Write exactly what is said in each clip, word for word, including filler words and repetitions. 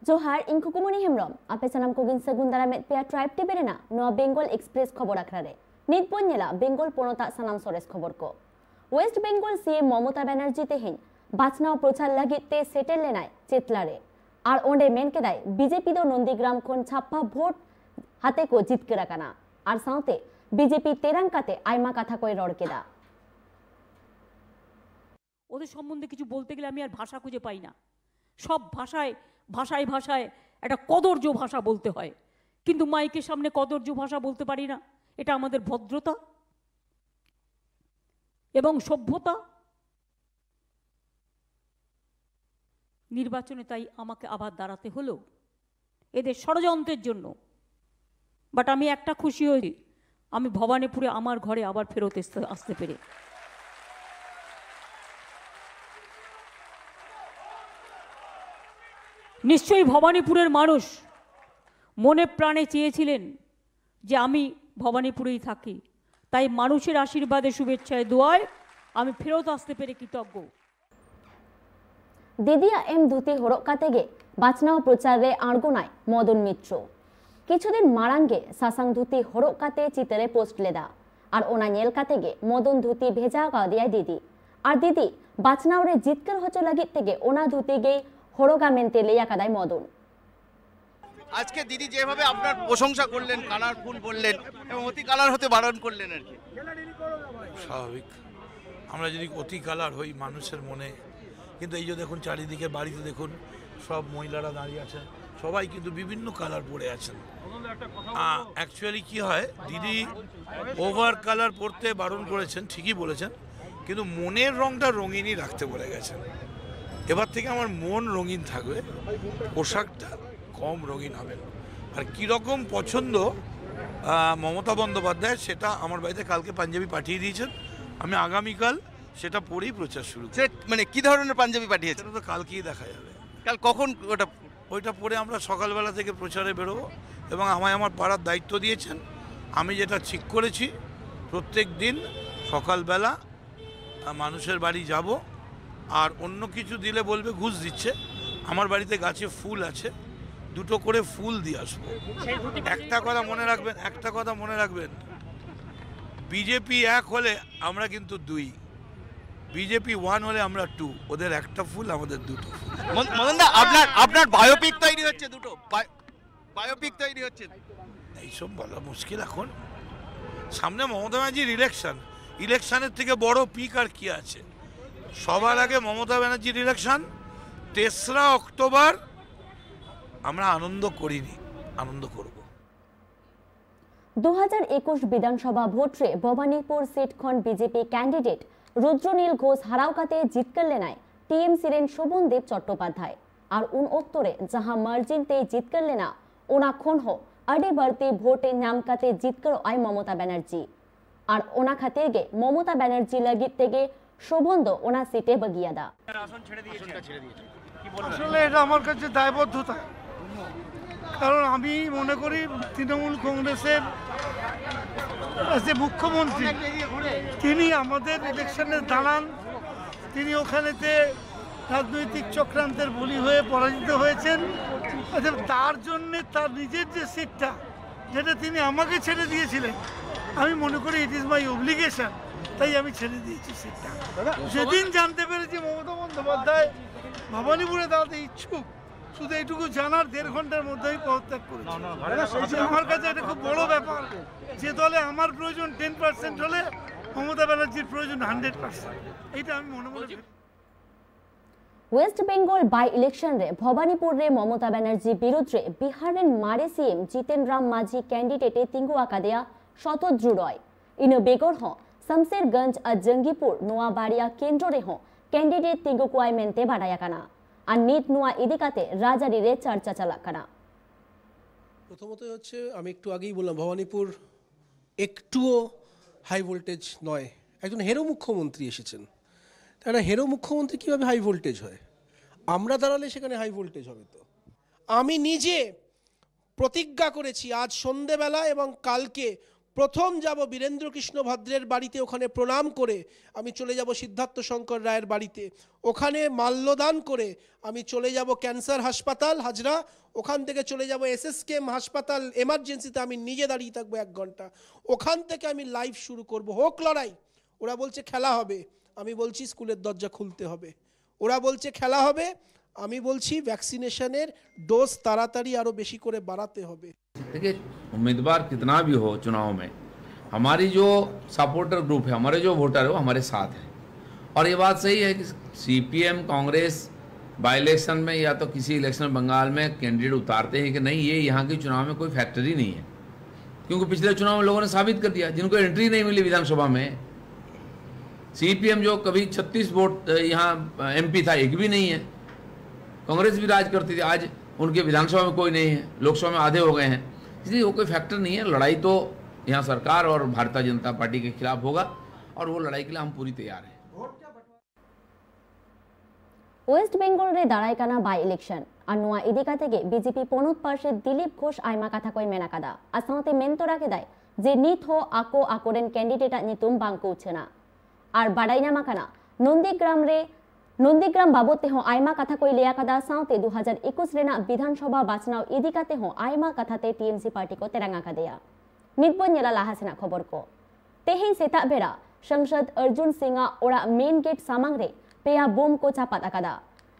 ᱡᱚᱦᱟᱨ, ᱤᱧ ᱠᱷᱩᱠᱩᱢᱚᱱᱤ ᱦᱮᱢᱵᱨᱚᱢ᱾ ᱟᱯᱮ ᱥᱟᱱᱟᱢ ᱠᱚᱜᱮᱧ ᱥᱟᱹᱜᱩᱱ ᱫᱟᱨᱟᱢᱮᱫ ᱯᱮᱭᱟ ᱴᱨᱟᱭᱤᱵᱽ ᱴᱤᱵᱷᱤ ᱨᱮᱱᱟᱜ ᱱᱚᱣᱟ ᱵᱮᱝᱜᱚᱞ ᱮᱠᱥᱯᱨᱮᱥ ᱠᱷᱚᱵᱚᱨ ᱟᱠᱷᱲᱟ ᱨᱮ᱾ ᱱᱤᱛ ᱵᱚᱱ ᱧᱮᱞᱟ ᱵᱮᱝᱜᱚᱞ ᱯᱚᱱᱚᱛᱟᱜ ᱥᱟᱱᱟᱢ ᱥᱚᱨᱮᱥ ᱠᱷᱚᱵᱚᱨ ᱠᱚ᱾ ᱳᱭᱮᱥᱴ ᱵᱮᱝᱜᱚᱞ ᱥᱤ ᱮᱢ ᱢᱚᱢᱚᱛᱟ ᱵᱟᱱᱟᱨᱡᱤ ᱛᱮᱦᱮᱧ ᱵᱟᱪᱷᱱᱟᱣ ᱯᱨᱚᱪᱟᱨ ᱞᱟᱹᱜᱤᱫ ᱛᱮ ᱥᱮᱴᱮᱨ ᱞᱮᱱᱟᱭ ᱪᱮᱛᱞᱟ ᱨᱮ᱾ ᱟᱨ ᱚᱸᱰᱮ ᱢᱮᱱ ᱠᱮᱫᱟᱭ, ᱵᱤᱡᱮᱯᱤ ᱫᱚ ᱱᱚᱱᱫᱤᱜᱨᱟᱢ ᱠᱷᱚᱱ ᱪᱷᱟᱯᱯᱟ ᱵᱷᱳᱴ ᱦᱟᱛᱮ ᱠᱚ ᱡᱤᱛᱠᱟᱹᱨ ᱟᱠᱟᱱᱟ᱾ ᱟᱨ ᱥᱟᱶᱛᱮ ᱵᱤᱡᱮᱯᱤ ᱛᱮᱨᱟᱝ ᱠᱟᱛᱮ ᱟᱭᱢᱟ ᱠᱟᱛᱷᱟ ᱠᱚᱭ ᱨᱚᱲ ᱠᱮᱫᱟ᱾ ওদের সম্বন্ধে কিছু বলতে গেলে আমি আর ভাষা খুঁজে পাই না। সব ভাষায়, ভাষায় ভাষায় একটা কদর্য ভাষা বলতে হয়, কিন্তু মাইকের সামনে কদর্য ভাষা বলতে পারি না। এটা আমাদের ভদ্রতা এবং সভ্যতা। নির্বাচনে তাই আমাকে আবার দাঁড়াতে হলো এদের ষড়যন্ত্রের জন্য। বাট আমি একটা খুশি হয়েছি, আমি ভবানীপুরে আমার ঘরে আবার ফেরত আসতে আসতে পেরে। নিশ্চয়ই ভবানীপুরের মানুষ মনে প্রাণে চেয়েছিলেন যে আমি ভবানীপুরেই থাকি, তাই মানুষের আশীর্বাদে, শুভেচ্ছায়, দোয়ায় আমি ফেরত আসতে পেরে কৃতজ্ঞ। ᱫᱤᱫᱤᱭᱟᱜ ᱮᱢ ᱫᱷᱩᱛᱤ ᱦᱚᱨᱚᱜ ᱠᱟᱛᱮ ᱜᱮ ᱵᱟᱪᱷᱱᱟᱣ ᱯᱨᱚᱪᱟᱨ ᱨᱮ ᱟᱬᱜᱚᱱᱟᱭ ᱢᱚᱫᱚᱱ ᱢᱤᱛᱨᱚ᱾ ᱠᱤᱪᱷᱩ ᱫᱤᱱ ᱢᱟᱲᱟᱝ ᱜᱮ ᱥᱟᱥᱟᱝ ᱫᱷᱩᱛᱤ ᱦᱚᱨᱚᱜ ᱠᱟᱛᱮ ᱪᱤᱛᱟᱹᱨ ᱮ ᱯᱳᱥᱴ ᱞᱮᱫᱟ᱾ ᱟᱨ ᱚᱱᱟ ᱧᱮᱞ ᱠᱟᱛᱮ ᱜᱮ ᱢᱚᱫᱚᱱ ᱫᱷᱩᱛᱤ ᱵᱷᱮᱡᱟ ᱠᱟᱣᱫᱮᱭᱟᱭ ᱫᱤᱫᱤ᱾ ᱟᱨ ᱫᱤᱫᱤ ᱵᱟᱪᱷᱱᱟᱣ ᱨᱮ ᱡᱤᱛᱠᱟᱹᱨ ᱦᱚᱪᱚ ᱞᱟᱹᱜᱤᱫ ᱛᱮᱜᱮ ᱚᱱᱟ ᱫᱷᱩᱛᱤ ᱜᱮᱭ ᱦᱚᱨᱚᱜᱟ ᱢᱮᱱᱛᱮ ᱞᱟᱹᱭ ᱟᱠᱟᱫᱟᱭ ᱢᱚᱫᱚᱱ᱾ আজকে দিদি যেভাবে আপনার প্রশংসা করলেন, কালারফুল বললেন এবং অতি কালার হতে বারণ করলেন আর কি। স্বাভাবিক। আমরা যদি অতি কালার হই মানুষের মনে, কিন্তু এই যে দেখুন চারিদিকে বাড়িতে দেখুন, সব মহিলারা দাঁড়িয়ে আছেন, সবাই কিন্তু বিভিন্ন কালার পরে আছেন। অ্যাকচুয়ালি কি হয়, দিদি ওভার কালার পরতে বারণ করেছেন, ঠিকই বলেছেন, কিন্তু মনের রংটা রঙিনই রাখতে বলে গেছেন। এবার থেকে আমার মন রঙিন থাকবে, পোশাকটা কম রঙিন হবে। আর কীরকম পছন্দ আহ, মমতা বন্দ্যোপাধ্যায়, সেটা আমার বাড়িতে কালকে পাঞ্জাবি পাঠিয়ে দিয়েছেন। আমি আগামীকাল সেটা পরেই প্রচার শুরু করব। সেটা মানে কি ধরনের পাঞ্জাবি পাঠিয়েছেন? সেটা তো কালকেই দেখা যাবে। কাল কখন ওটা? ওইটা পরে আমরা সকালবেলা থেকে প্রচারে বেরোবো এবং আমায় আমার পাড়ার দায়িত্ব দিয়েছেন। আমি যেটা ঠিক করেছি, প্রত্যেক দিন সকালবেলা আহ, মানুষের বাড়ি যাব। আর অন্য কিছু দিলে বলবে ঘুষ দিচ্ছে, আমার বাড়িতে গাছে ফুল আছে, দুটো করে ফুল দিয়ে আসবো। একটা কথা মনে রাখবেন, একটা কথা মনে রাখবেন, বিজেপি এক হলে আমরা কিন্তু দুই, বিজেপি ওয়ান হলে আমরা টু। ওদের একটা ফুল, আমাদের দুটো ফুল। মদন দা, আপনার আপনার বায়োপিক তৈরি হচ্ছে দুটো, বায়োপিক তৈরি হচ্ছে। এইসব বলা মুশকিল এখন। সামনে মমতা ব্যানার্জির ইলেকশন, ইলেকশনের থেকে বড় পিক আর কি আছে? সবার আগে মমতা ব্যানার্জির ইলেকশন। তেসরা অক্টোবর আমরা আনন্দ করিনি, আনন্দ করব। দু হাজার একুশ বিধানসভা ভোটরে ভবানীপুর সিট খন বিজেপি ক্যান্ডিᱰᱮᱴ ᱨᱩᱫᱨᱚᱱᱤᱞ ᱜᱷᱳᱥ ᱦᱟᱨᱟᱣ ᱠᱟᱛᱮ ᱡᱤᱛᱠᱟᱹᱨ ᱞᱮᱱᱟᱭ ᱴᱤᱮᱢᱥᱤ ᱨᱮᱱ ᱥᱳᱵᱷᱚᱱ ᱫᱮᱵᱽ ᱪᱚᱴᱴᱳᱯᱟᱫᱽᱫᱷᱟᱭ᱾ ᱟᱨ ᱩᱱ ᱚᱠᱛᱚ ᱨᱮ ᱡᱟᱦᱟᱸ ᱢᱟᱨᱡᱤᱱ ᱛᱮᱭ ᱡᱤᱛᱠᱟᱹᱨ ᱞᱮᱱᱟ, ᱚᱱᱟ ᱠᱷᱚᱱ ᱦᱚᱸ ᱟᱹᱰᱤ ᱵᱟᱹᱲᱛᱤ ᱵᱷᱳᱴ ᱮ ᱧᱟᱢ ᱠᱟᱛᱮ ᱡᱤᱛᱠᱟᱹᱨᱚᱜ ᱟᱭ ᱢᱚᱢᱚᱛᱟ ᱵᱮᱱᱟᱨᱡᱤ᱾ ᱟᱨ ᱚᱱᱟ ᱠᱷᱟᱹᱛᱤᱨ ᱜᱮ ᱢᱚᱢᱚᱛᱟ ᱵᱮᱱᱟᱨᱡᱤ ᱞᱟᱹᱜᱤᱫ ᱛᱮᱜᱮ ᱥᱳᱵᱷᱚᱱ ᱫᱚ ᱚᱱᱟ ᱥᱤᱴ ᱮ ᱵᱟᱹᱜᱤᱭᱟᱫᱟ᱾ আসলে এটা আমার কাছে দায়বদ্ধতা, কারণ আমি মনে করি তৃণমূল কংগ্রেসের যে মুখ্যমন্ত্রী, তিনি আমাদের ইলেকশনে দাঁড়ান, তিনি ওখানেতে রাজনৈতিক চক্রান্তের বলি হয়ে পরাজিত হয়েছেন। অতএব তার জন্যে তার নিজের যে সিটটা, যেটা তিনি আমাকে ছেড়ে দিয়েছিলেন, আমি মনে করি ইট ইজ মাই অব্লিগেশন, তাই আমি ছেড়ে দিয়েছি সিটটা। যেদিন জানতে পেরেছি মমতা বন্দ্যোপাধ্যায় ভবানীপুরে দাঁড়াতে ইচ্ছুক, শুধু এইটুকু জানার দেড় ঘন্টার মধ্যে আমি পদত্যাগ করেছি। আমার কাছে এটা খুব বড় ব্যাপার। যে দলে আমার প্রয়োজন টেন পার্সেন্ট হলে মমতা ব্যানার্জির প্রয়োজন হান্ড্রেড পার্সেন্ট। এইটা আমি মনে মনে ᱳᱭᱮᱥᱴ ᱵᱮᱝᱜᱚᱞ ᱵᱟᱭ ᱤᱞᱮᱠᱥᱚᱱ ᱨᱮ ᱵᱷᱚᱵᱟᱱᱤᱯᱩᱨ ᱨᱮ ᱢᱚᱢᱚᱛᱟ ᱵᱮᱱᱟᱨᱡᱤ ᱵᱤᱨᱩᱫᱷ ᱨᱮ ᱵᱤᱦᱟᱨ ᱨᱮᱱ ᱢᱟᱨᱮ ᱥᱤ ᱮᱢ ᱡᱤᱛᱮᱱ ᱨᱟᱢ ᱢᱟᱹᱡᱷᱤ ᱠᱮᱱᱰᱤᱰᱮᱴ ᱮ ᱛᱤᱸᱜᱩ ᱟᱠᱟᱫᱮᱭᱟ ᱥᱚᱛᱚᱫᱨᱩ ᱨᱚᱭ᱾ ᱤᱱᱟᱹ ᱵᱮᱜᱚᱨ ᱦᱚᱸ ᱥᱟᱢᱥᱮᱨᱜᱚᱸᱡᱽ ᱟᱨ ᱡᱟᱝᱜᱤᱯᱩᱨ ᱱᱚᱣᱟ ᱵᱟᱨᱭᱟ ᱠᱮᱱᱫᱨᱚ ᱨᱮᱦᱚᱸ ᱠᱮᱱᱰᱤᱰᱮᱴ ᱛᱤᱸᱜᱩ ᱠᱚᱣᱟᱭ ᱢᱮᱱᱛᱮ ᱵᱟᱰᱟᱭ ᱟᱠᱟᱱᱟ᱾ ᱟᱨ ᱱᱤᱛ ᱱᱚᱣᱟ ᱤᱫᱤ ᱠᱟᱛᱮ ᱨᱟᱡᱽᱟᱹᱨᱤ ᱨᱮ ᱪᱟᱨᱪᱟ ᱪᱟᱞᱟᱜ ᱠᱟᱱᱟ᱾ প্রথমত হচ্ছে, আমি একটু আগেই বললাম, ভবানীপুর একটুও হাই ভোল্টেজ নয়। একজন হেরো মুখ্যমন্ত্রী এসেছেন, তারা হেরো মুখ্যমন্ত্রী কীভাবে হাই ভোল্টেজ হয়? আমরা দাঁড়ালে সেখানে হাই ভোল্টেজ হবে তো। আমি নিজে প্রতিজ্ঞা করেছি আজ সন্ধেবেলা এবং কালকে প্রথম যাব বীরেন্দ্র কৃষ্ণ ভদ্রের বাড়িতে, ওখানে প্রণাম করে আমি চলে যাব সিদ্ধার্থ শঙ্কর রায়ের বাড়িতে, ওখানে মাল্যদান করে আমি চলে যাব ক্যান্সার হাসপাতাল হাজরা, ওখান থেকে চলে যাব এসএসকেএম হাসপাতাল এমার্জেন্সিতে, আমি নিজে দাঁড়িয়ে থাকবো এক ঘন্টা, ওখান থেকে আমি লাইভ শুরু করব। হোক লড়াই, ওরা বলছে খেলা হবে, আমি বলছি স্কুলের দরজা খুলতে হবে। ওরা বলছে খেলা হবে, আমি বলছি ভ্যাকসিনেশনের ডোজ তাড়াতাড়ি আরো বেশি করে বাড়াতে হবে। देखिए, उम्मीदवार कितना भी हो चुनाव में, हमारी जो सपोर्टर ग्रुप है, हमारे जो वोटर है, वो हमारे साथ है। और ये बात सही है कि सीपीएम कांग्रेस बाई इलेक्शन में या तो किसी इलेक्शन बंगाल में कैंडिडेट उतारते हैं कि नहीं, ये यहाँ के चुनाव में कोई फैक्टर ही नहीं है। क्योंकि पिछले चुनाव में लोगों ने साबित कर दिया, जिनको एंट्री नहीं मिली विधानसभा में। सीपीएम जो कभी छत्तीस वोट यहाँ एमपी था, एक भी नहीं है। कांग्रेस भी राज करती थी, आज उनके विधानसभा में कोई नहीं है, लोकसभा में आधे हो गए हैं। इसलिए वो कोई फैक्टर नहीं है। लड़ाई तो यहाँ सरकार और भारतीय जनता पार्टी के खिलाफ होगा, और वो लड़ाई के लिए हम पूरी तैयार हैं। ᱳᱭᱮᱥᱴ ᱵᱮᱝᱜᱚᱞ ᱨᱮ ᱫᱟᱨᱟᱭ ᱠᱟᱱᱟ ᱵᱟᱭ ᱤᱞᱮᱠᱥᱚᱱ ᱟᱨ ᱱᱚᱣᱟ ᱤᱫᱤ ᱠᱟᱛᱮ ᱜᱮ ᱵᱤᱡᱮᱯᱤ ᱯᱚᱱᱚᱛ ᱯᱟᱨᱥᱮᱛ ᱫᱤᱞᱤᱯ ᱜᱷᱳᱥ ᱟᱭᱢᱟ ᱠᱟᱛᱷᱟ ᱠᱚᱭ ᱢᱮᱱ ᱟᱠᱟᱫᱟ ᱟᱨ ᱥᱟᱶᱛᱮ ᱢᱮᱱ ᱛᱚᱨᱟ ᱠᱮᱫᱟᱭ ᱡᱮ ᱱᱤᱛ ᱦᱚᱸ ᱟᱠᱚ ᱟᱠᱚᱨᱮᱱ ᱠᱮᱱᱰᱤᱰᱮᱴ ᱟᱜ ᱧᱩᱛᱩᱢ ᱵᱟᱝ ᱠᱚ ᱩᱪᱷᱟᱹᱱᱟ᱾ ᱟᱨ ᱵᱟᱰᱟᱭ ᱧᱟᱢ ᱟᱠᱟᱱᱟ ᱱᱚᱱᱫᱤᱜᱨᱟᱢ ᱨᱮ ᱱᱚᱱᱫᱤᱜᱨᱟᱢ ᱵᱟᱵᱚᱫ ᱛᱮᱦᱚᱸ ᱟᱭᱢᱟ ᱠᱟᱛᱷᱟ ᱠᱚᱭ ᱞᱟᱹᱭ ᱟᱠᱟᱫᱟ, ᱥᱟᱶᱛᱮ ᱫᱩ ᱦᱟᱡᱟᱨ ᱮᱠᱩᱥ ᱨᱮᱱᱟᱜ ᱵᱤᱫᱷᱟᱱ ᱥᱚᱵᱷᱟ ᱵᱟᱪᱷᱱᱟᱣ ᱤᱫᱤ ᱠᱟᱛᱮ ᱦᱚᱸ ᱟᱭᱢᱟ ᱠᱟᱛᱷᱟ ᱛᱮ ᱴᱤᱮᱢᱥᱤ ᱯᱟᱨᱴᱤ ᱠᱚ ᱛᱮᱨᱟᱝ ᱟᱠᱟᱫᱮᱭᱟ᱾ ᱱᱤᱛ ᱵᱚᱱ ᱧᱮᱞᱟ ᱞᱟᱦᱟ ᱥᱮᱱᱟᱜ ᱠᱷᱚᱵᱚᱨ ᱠᱚ᱾ ᱛᱮᱦᱮᱧ ᱥᱮᱛᱟᱜ ᱵᱮᱲᱟ ᱥᱟᱝᱥᱚᱫ ᱚᱨᱡᱩᱱ ᱥᱤᱝ ᱟᱜ ᱚᱲᱟᱜ ᱢᱮᱱ ᱜᱮᱴ ᱥᱟᱢᱟᱝ ᱨᱮ ᱯᱮᱭᱟ ᱵᱳᱢ ᱠᱚ ᱪᱟᱯᱟᱫ ᱟᱠᱟᱫᱟ᱾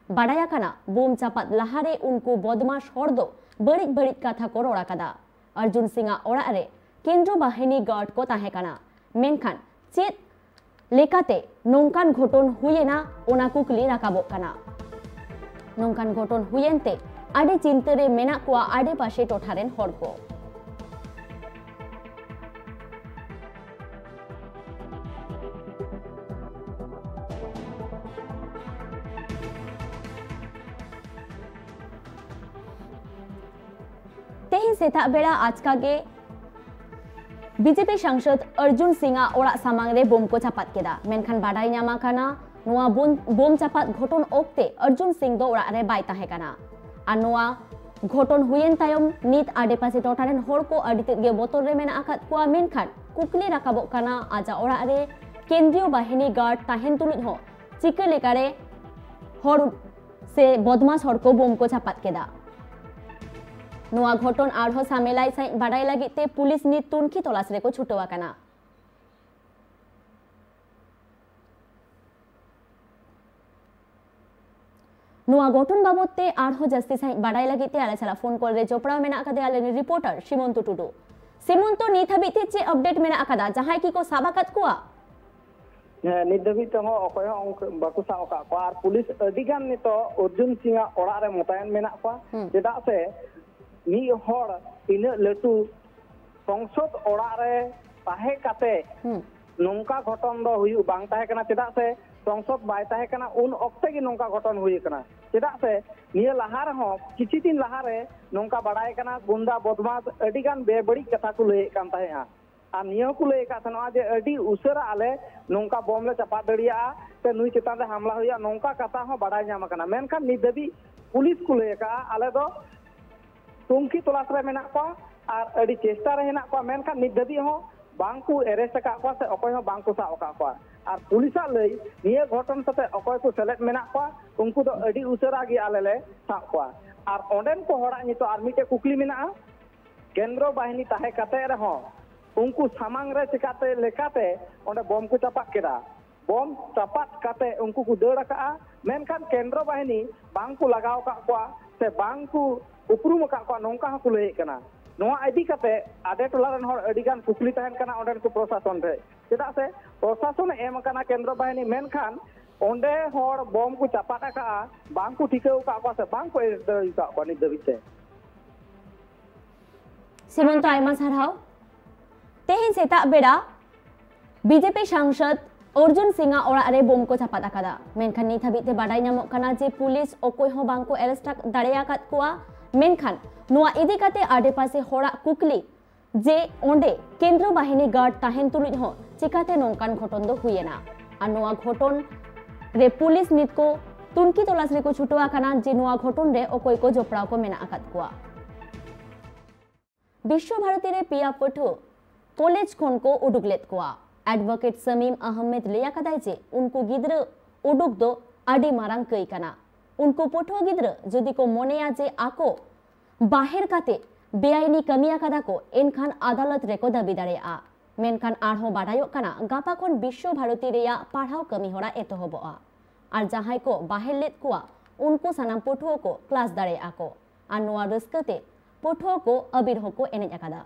ᱵᱟᱰᱟᱭ ᱟᱠᱟᱱᱟ, ᱵᱳᱢ ᱪᱟᱯᱟᱫ ᱞᱟᱦᱟᱨᱮ ᱩᱱᱠᱩ ᱵᱚᱫᱢᱟᱥ ᱦᱚᱲ ᱫᱚ ᱵᱟᱹᱲᱤᱡ ᱵᱟᱹᱲᱤᱡ ᱠᱟᱛᱷᱟ ᱠᱚ ᱨᱚᱲ ᱟᱠᱟᱫᱟ᱾ ᱚᱨᱡᱩᱱ ᱥᱤᱝ ᱟᱜ ᱚᱲᱟᱜ ᱨᱮ ᱠᱮᱱᱫᱨᱚ ᱵᱟᱦᱤᱱᱤ ᱜᱟᱨᱰ ᱠᱚ ᱛᱟᱦᱮᱸ ᱠᱟᱱᱟ, ᱢᱮᱱᱠᱷᱟᱱ ᱪᱮᱫ ᱞᱮᱠᱟᱛᱮ ᱱᱚᱝᱠᱟᱱ ᱜᱷᱚᱴᱚᱱ ᱦᱩᱭᱮᱱᱟ, ᱚᱱᱟ ᱠᱩᱠᱞᱤ ᱨᱟᱠᱟᱵᱚᱜ ᱠᱟᱱᱟ᱾ ᱱᱚᱝᱠᱟᱱ ᱜᱷᱚᱴᱚᱱ ᱦᱩᱭᱮᱱ ᱛᱮ ᱟᱹᱰᱤ ᱪᱤᱱᱛᱟᱹ ᱨᱮ ᱢᱮᱱᱟᱜ ᱠᱚᱣᱟ ᱟᱰᱮᱯᱟᱥᱮ ᱴᱚᱴᱷᱟ ᱨᱮᱱ ᱦᱚᱲ ᱠᱚ᱾ ᱛᱮᱦᱮᱧ ᱥᱮᱛᱟᱜ ᱵᱮᱲᱟ ᱟᱪᱠᱟ ᱜᱮ ᱵᱤᱡᱮᱯᱤ ᱥᱟᱝᱥᱚᱫ ᱚᱨᱡᱩᱱ ᱥᱤᱝ ᱟᱜ ᱚᱲᱟᱜ ᱥᱟᱢᱟᱝ ᱨᱮ ᱵᱳᱢ ᱠᱚ ᱪᱟᱯᱟᱫ ᱠᱮᱫᱟ᱾ ᱢᱮᱱᱠᱷᱟᱱ ᱵᱟᱰᱟᱭ ᱧᱟᱢ ᱟᱠᱟᱱᱟ, ᱱᱚᱣᱟ ᱵᱳᱢ, ᱵᱳᱢ ᱪᱟᱯᱟᱫ ᱜᱷᱚᱴᱚᱱ ᱚᱠᱛᱮ ᱚᱨᱡᱩᱱ ᱥᱤᱝ ᱫᱚ ᱚᱲᱟᱜ ᱨᱮ ᱵᱟᱭ ᱛᱟᱦᱮᱸ ᱠᱟᱱᱟ᱾ ᱟᱨ ᱱᱚᱣᱟ ᱜᱷᱚᱴᱚᱱ ᱦᱩᱭᱮᱱ ᱛᱟᱭᱚᱢ ᱱᱤᱛ ᱟᱰᱮᱯᱟᱥᱮ ᱴᱚᱴᱷᱟ ᱨᱮᱱ ᱦᱚᱲ ᱠᱚ ᱟᱹᱰᱤ ᱛᱮᱫ ᱜᱮ ᱵᱚᱛᱚᱨ ᱨᱮ ᱢᱮᱱᱟᱜ ᱟᱠᱟᱫ ᱠᱚᱣᱟ᱾ ᱢᱮᱱᱠᱷᱟᱱ ᱠᱩᱠᱞᱤ ᱨᱟᱠᱟᱵᱚᱜ ᱠᱟᱱᱟ, ᱟᱡᱟᱜ ᱚᱲᱟᱜ ᱨᱮ ᱠᱮᱱᱫᱨᱤᱭᱚ ᱵᱟᱦᱤᱱᱤ ᱜᱟᱨᱰ ᱛᱟᱦᱮᱱ ᱛᱩᱞᱩᱡ ᱦᱚᱸ ᱪᱤᱠᱟᱹ ᱞᱮᱠᱟᱨᱮ ᱦᱚᱲ ᱥᱮ ᱵᱚᱫᱢᱟᱥ ᱦᱚᱲ ᱠᱚ ᱵᱳᱢ ᱠᱚ ᱪᱟᱯᱟᱫ ᱠᱮᱫᱟ? ᱱᱚᱣᱟ ᱜᱷᱚᱴᱚᱱ ᱟᱨᱦᱚᱸ ᱥᱟᱢᱮᱞᱟᱭ ᱥᱟᱺᱦᱤᱡ ᱵᱟᱰᱟᱭ ᱞᱟᱹᱜᱤᱫ ᱛᱮ ᱯᱩᱞᱤᱥ ᱱᱤᱛ ᱛᱩᱱᱠᱷᱤ ᱛᱚᱞᱟᱥ ᱨᱮᱠᱚ ᱪᱷᱩᱴᱟᱹᱣ ᱟᱠᱟᱱᱟ᱾ ᱱᱚᱣᱟ ᱜᱷᱚᱴᱚᱱ ᱵᱟᱵᱚᱛ ᱛᱮ ᱟᱨᱦᱚᱸ ᱡᱟᱹᱥᱛᱤ ᱥᱟᱺᱦᱤᱡ ᱵᱟᱰᱟᱭ ᱞᱟᱹᱜᱤᱫ ᱛᱮ ᱟᱞᱮ ᱥᱟᱞᱟᱜ ᱯᱷᱳᱱ ᱠᱚᱞ ᱨᱮ ᱡᱚᱯᱲᱟᱣ ᱢᱮᱱᱟᱜ ᱟᱠᱟᱫᱮᱭᱟ ᱟᱞᱮ ᱨᱤᱱ ᱨᱤᱯᱳᱨᱴᱟᱨ ᱥᱤᱢᱚᱱᱛᱚ ᱴᱩᱰᱩ᱾ ᱥᱤᱢᱚᱱᱛᱚ, ᱱᱤᱛ ᱦᱟᱹᱵᱤᱡ ᱛᱮ ᱪᱮᱫ ᱟᱯᱰᱮᱴ ᱢᱮᱱᱟᱜ ᱟᱠᱟᱫᱟ? ᱡᱟᱦᱟᱸᱭ ᱠᱤ ᱠᱚ ᱥᱟᱵ ᱟᱠᱟᱫ ᱠᱚᱣᱟ? ᱦᱮᱸ, ᱱᱤᱛ ᱫᱷᱟᱹᱵᱤᱡ ᱛᱮᱦᱚᱸ ᱚᱠᱚᱭ ᱦᱚᱸ ᱚᱱᱠᱟ ᱵᱟᱠᱚ ᱥᱟᱵ ᱟᱠᱟᱫ ᱠᱚᱣᱟ᱾ ᱟᱨ ᱯᱩᱞᱤᱥ ᱟᱹᱰᱤ ᱜᱟᱱ ᱱᱤᱛᱚᱜ ᱚᱨᱡᱩᱱ ᱥᱤᱝ ᱟᱜ ᱚᱲᱟᱜ ᱨᱮ ᱢᱚᱛᱟᱭᱮᱱ ᱢᱮᱱᱟᱜ ᱠᱚᱣᱟ᱾ ᱦᱩᱸ᱾ ᱪᱮᱫᱟᱜ ᱥᱮ ᱢᱤᱫ ᱦᱚᱲ ᱤᱱᱟᱹᱜ ᱞᱟᱹᱴᱩ ᱥᱚᱝᱥᱚᱫ ᱚᱲᱟᱜ ᱨᱮ ᱛᱟᱦᱮᱸ ᱠᱟᱛᱮ ᱦᱩᱸ᱾ ᱱᱚᱝᱠᱟ ᱜᱷᱚᱴᱚᱱ ᱫᱚ ᱦᱩᱭᱩᱜ ᱵᱟᱝ ᱛᱟᱦᱮᱸ ᱠᱟᱱᱟ᱾ ᱪᱮᱫᱟᱜ ᱥᱮ ᱥᱚᱝᱥᱚᱫ ᱵᱟᱭ ᱛᱟᱦᱮᱸ ᱠᱟᱱᱟ, ᱩᱱ ᱚᱠᱛᱮ ᱜᱮ ᱱᱚᱝᱠᱟ ᱜᱷᱚᱴᱚᱱ ᱦᱩᱭ ᱟᱠᱟᱱᱟ᱾ ᱪᱮᱫᱟᱜ ᱥᱮ ᱱᱤᱭᱟᱹ ᱞᱟᱦᱟ ᱨᱮᱦᱚᱸ, ᱠᱤᱪᱷᱩ ᱫᱤᱱ ᱞᱟᱦᱟ ᱨᱮ ᱱᱚᱝᱠᱟ ᱵᱟᱲᱟᱭ ᱠᱟᱱᱟ, ᱜᱩᱱᱰᱟ ᱵᱚᱫᱢᱟᱥ ᱟᱹᱰᱤ ᱜᱟᱱ ᱵᱮᱵᱟᱹᱲᱤᱡ ᱠᱟᱛᱷᱟ ᱠᱚ ᱞᱟᱹᱭᱮᱫ ᱠᱟᱱ ᱛᱟᱦᱮᱸᱜᱼᱟ᱾ ᱟᱨ ᱱᱤᱭᱟᱹ ᱦᱚᱸᱠᱚ ᱞᱟᱹᱭ ᱟᱠᱟᱫ ᱛᱟᱦᱮᱱᱚᱜᱼᱟ ᱡᱮ ᱟᱹᱰᱤ ᱩᱥᱟᱹᱨᱟ ᱟᱞᱮ ᱱᱚᱝᱠᱟ ᱵᱚᱢ ᱞᱮ ᱪᱟᱯᱟᱫ ᱫᱟᱲᱮᱭᱟᱜᱼᱟ ᱥᱮ ᱱᱩᱭ ᱪᱮᱛᱟᱱ ᱨᱮ ᱦᱟᱢᱞᱟ ᱦᱩᱭᱩᱜᱼᱟ, ᱱᱚᱝᱠᱟ ᱠᱟᱛᱷᱟ ᱦᱚᱸ ᱵᱟᱲᱟᱭ ᱧᱟᱢ ᱟᱠᱟᱱᱟ᱾ ᱢᱮᱱᱠᱷᱟᱱ ᱱᱤᱛ ᱫᱷᱟᱹᱵᱤᱡ ᱯᱩᱞᱤᱥ ᱠᱚ ᱞᱟᱹᱭ ᱟᱠᱟᱫᱼᱟ, ᱟᱞᱮ ᱫᱚ ᱛᱩᱱᱠᱷᱤ ᱛᱚᱞᱟᱥ ᱨᱮ ᱢᱮᱱᱟᱜ ᱠᱚᱣᱟ ᱟᱨ ᱟᱹᱰᱤ ᱪᱮᱥᱴᱟ ᱨᱮ ᱦᱮᱱᱟᱜ ᱠᱚᱣᱟ, ᱢᱮᱱᱠᱷᱟᱱ ᱱᱤᱛ ᱫᱷᱟᱹᱵᱤᱡ ᱦᱚᱸ ᱵᱟᱝ ᱠᱚ ᱮᱨᱮᱥᱴ ᱟᱠᱟᱫ ᱠᱚᱣᱟ ᱥᱮ ᱚᱠᱚᱭ ᱦᱚᱸ ᱵᱟᱝ ᱠᱚ ᱥᱟᱵ ᱟᱠᱟᱫ ᱠᱚᱣᱟ᱾ ᱟᱨ ᱯᱩᱞᱤᱥᱟᱜ ᱞᱟᱹᱭ, ᱱᱤᱭᱟᱹ ᱜᱷᱚᱴᱚᱱ ᱥᱟᱛᱮ ᱚᱠᱚᱭ ᱠᱚ ᱥᱮᱞᱮᱫ ᱢᱮᱱᱟᱜ ᱠᱚᱣᱟ, ᱩᱱᱠᱩ ᱫᱚ ᱟᱹᱰᱤ ᱩᱥᱟᱹᱨᱟ ᱜᱮ ᱟᱞᱮ ᱞᱮ ᱥᱟᱵ ᱠᱚᱣᱟ᱾ ᱟᱨ ᱚᱸᱰᱮᱱ ᱠᱚ ᱦᱚᱲᱟᱜ ᱱᱤᱛᱚᱜ ᱟᱨ ᱢᱤᱫᱴᱮᱡ ᱠᱩᱠᱞᱤ ᱢᱮᱱᱟᱜᱼᱟ, ᱠᱮᱱᱫᱨᱚ ᱵᱟᱦᱤᱱᱤ ᱛᱟᱦᱮᱸ ᱠᱟᱛᱮ ᱨᱮᱦᱚᱸ ᱩᱱᱠᱩ ᱥᱟᱢᱟᱝ ᱨᱮ ᱪᱮᱠᱟᱛᱮ ᱞᱮᱠᱟᱛᱮ ᱚᱸᱰᱮ ᱵᱚᱢ ᱠᱚ ᱪᱟᱯᱟᱫ ᱠᱮᱫᱟ? ᱵᱚᱢ ᱪᱟᱯᱟᱫ ᱠᱟᱛᱮ ᱩᱱᱠᱩ ᱠᱚ ᱫᱟᱹᱲ ᱟᱠᱟᱜᱼᱟ, ᱢᱮᱱᱠᱷᱟᱱ ᱠᱮᱱᱫᱨᱚ ᱵᱟᱦᱤᱱᱤ ᱵᱟᱝ ᱠᱚ ᱞᱟᱜᱟᱣ ᱟᱠᱟᱫ ᱠᱚᱣᱟ ᱥᱮ ᱵᱟᱝ ᱠᱚ ᱩᱯᱨᱩᱢ ᱟᱠᱟᱫ ᱠᱚᱣᱟ, ᱱᱚᱝᱠᱟ ᱦᱚᱸᱠᱚ ᱞᱟᱹᱭᱮᱫ ᱠᱟᱱᱟ᱾ ᱱᱚᱣᱟ ᱤᱫᱤ ᱠᱟᱛᱮ ᱟᱰᱮ ᱴᱚᱞᱟ ᱨᱮᱱ ᱦᱚᱲ ᱟᱹᱰᱤ ᱜᱟᱱ ᱠᱩᱠᱞᱤ ᱛᱟᱦᱮᱱ ᱠᱟᱱᱟ ᱚᱸᱰᱮᱱ ᱠᱚ ᱯᱨᱚᱥᱟᱥᱚᱱ ᱴᱷᱮᱱ, ᱪᱮᱫᱟᱜ ᱥᱮ ᱯᱨᱚᱥᱟᱥᱚᱱ ᱮ ᱮᱢ ᱟᱠᱟᱱᱟ ᱠᱮᱱᱫᱨᱚ ᱵᱟᱦᱤᱱᱤ, ᱢᱮᱱᱠᱷᱟᱱ ᱚᱸᱰᱮ ᱦᱚᱲ ᱵᱚᱢ ᱠᱚ ᱪᱟᱯᱟᱫ ᱟᱠᱟᱜᱼᱟ, ᱵᱟᱝ ᱠᱚ ᱴᱷᱤᱠᱟᱹᱣ ᱟᱠᱟᱫ ᱠᱚᱣᱟ ᱥᱮ ᱵᱟᱝ ᱠᱚ ᱮᱨᱮᱥᱴ ᱫᱟᱲᱮ ᱟᱠᱟᱫ ᱠᱚᱣᱟ ᱱᱤᱛ ᱫᱷᱟᱹᱵᱤᱡ ᱛᱮ᱾ ᱥᱤᱢᱚᱱᱛᱚ, ᱟᱭᱢᱟ ᱥᱟᱨᱦᱟᱣ᱾ ᱛᱮᱦᱮᱧ ᱥᱮᱛᱟᱜ ᱵᱮᱲᱟ ᱵᱤᱡᱮᱯᱤ ᱥᱟᱝᱥᱚᱫ ᱚᱨᱡᱩᱱ ᱥᱤᱝ ᱟᱜ ᱚᱲᱟᱜ ᱨᱮ ᱵᱳᱢ ᱠᱚ ᱪᱟᱯᱟᱫ ᱟᱠᱟᱫᱟ, ᱢᱮᱱᱠᱷᱟᱱ ᱱᱤᱛ ᱦᱟᱹᱵᱤᱡ ᱛᱮ ᱵᱟᱰᱟᱭ ᱧᱟᱢᱚᱜ ᱠᱟᱱᱟ ᱡᱮ ᱯᱩᱞᱤᱥ ᱚᱠᱚᱭ ᱦᱚᱸ ᱵᱟᱝ ᱠᱚ ᱮᱨᱮᱥᱴ ᱫᱟᱲᱮ ᱟᱠᱟᱫ ᱠᱚᱣᱟ᱾ ᱢᱮᱱᱠᱷᱟᱱ ᱱᱚᱣᱟ ᱤᱫᱤ ᱠᱟᱛᱮ ᱟᱰᱮᱯᱟᱥᱮ ᱦᱚᱲᱟᱜ ᱠᱩᱠᱞᱤ ᱡᱮ ᱚᱸᱰᱮ ᱠᱮᱱᱫᱨᱚ ᱵᱟᱦᱤᱱᱤ ᱜᱟᱨᱰ ᱛᱟᱦᱮᱱ ᱛᱩᱞᱩᱡ ᱦᱚᱸ ᱪᱤᱠᱟᱛᱮ ᱱᱚᱝᱠᱟᱱ ᱜᱷᱚᱴᱚᱱ ᱫᱚ ᱦᱩᱭ ᱮᱱᱟ? ᱟᱨ ᱱᱚᱣᱟ ᱜᱷᱚᱴᱚᱱ ᱨᱮ ᱯᱩᱞᱤᱥ ᱱᱤᱛ ᱠᱚ ᱛᱩᱱᱠᱷᱤ ᱛᱚᱞᱟᱥ ᱨᱮᱠᱚ ᱪᱷᱩᱴᱟᱹᱣ ᱟᱠᱟᱱᱟ ᱡᱮ ᱱᱚᱣᱟ ᱜᱷᱚᱴᱚᱱ ᱨᱮ ᱚᱠᱚᱭ ᱠᱚ ᱡᱚᱯᱲᱟᱣ ᱠᱚ ᱢᱮᱱᱟᱜ ᱟᱠᱟᱫ ᱠᱚᱣᱟ᱾ ᱵᱤᱥᱥᱚ ᱵᱷᱟᱨᱚᱛᱤ ᱨᱮ ᱯᱮᱭᱟ ᱯᱟᱹᱴᱷᱩᱣᱟᱹ ᱠᱚᱞᱮᱡᱽ ᱠᱷᱚᱱ ᱠᱚ ᱩᱰᱩᱠ ᱞᱮᱫ ᱠᱚᱣᱟ᱾ ᱮᱰᱵᱷᱳᱠᱮᱴ ᱥᱟᱢᱤᱢ ᱟᱦᱢᱮᱫ ᱞᱟᱹᱭ ᱟᱠᱟᱫᱟᱭ ᱡᱮ ᱩᱱᱠᱩ ᱜᱤᱫᱽᱨᱟᱹ ᱩᱰᱩᱠ ᱫᱚ ᱟᱹᱰᱤ ᱢᱟᱨᱟᱝ ᱠᱟᱹᱭ ᱠᱟᱱᱟ᱾ ᱩᱱᱠᱩ ᱯᱟᱹᱴᱷᱩᱣᱟᱹ ᱜᱤᱫᱽᱨᱟᱹ ᱡᱩᱫᱤ ᱠᱚ ᱢᱚᱱᱮᱭᱟ ᱡᱮ ᱟᱠᱚ ᱵᱟᱦᱮᱨ ᱠᱟᱛᱮ ᱵᱮᱟᱭᱤᱱᱤ ᱠᱟᱹᱢᱤ ᱟᱠᱟᱫᱟ ᱠᱚ, ᱮᱱᱠᱷᱟᱱ ᱟᱫᱟᱞᱚᱛ ᱨᱮᱠᱚ ᱫᱟᱹᱵᱤ ᱫᱟᱲᱮᱭᱟᱜᱼᱟ᱾ ᱢᱮᱱᱠᱷᱟᱱ ᱟᱨᱦᱚᱸ ᱵᱟᱰᱟᱭᱚᱜ ᱠᱟᱱᱟ, ᱜᱟᱯᱟ ᱠᱷᱚᱱ ᱵᱤᱥᱥᱚ ᱵᱷᱟᱨᱚᱛᱤ ᱨᱮᱭᱟᱜ ᱯᱟᱲᱦᱟᱣ ᱠᱟᱹᱢᱤ ᱦᱚᱨᱟ ᱮᱛᱚᱦᱚᱵᱚᱜᱼᱟ᱾ ᱟᱨ ᱡᱟᱦᱟᱸᱭ ᱠᱚ ᱵᱟᱦᱮᱨ ᱞᱮᱫ ᱠᱚᱣᱟ, ᱩᱱᱠᱩ ᱥᱟᱱᱟᱢ ᱯᱟᱹᱴᱷᱩᱣᱟᱹ ᱠᱚ ᱠᱞᱟᱥ ᱫᱟᱲᱮᱭᱟᱜᱼᱟ ᱠᱚ᱾ ᱟᱨ ᱱᱚᱣᱟ ᱨᱟᱹᱥᱠᱟᱹ ᱛᱮ ᱯᱟᱹᱴᱷᱩᱣᱟᱹ ᱠᱚ ᱟᱵᱤᱨ ᱦᱚᱸᱠᱚ ᱮᱱᱮᱡ ᱟᱠᱟᱫᱟ᱾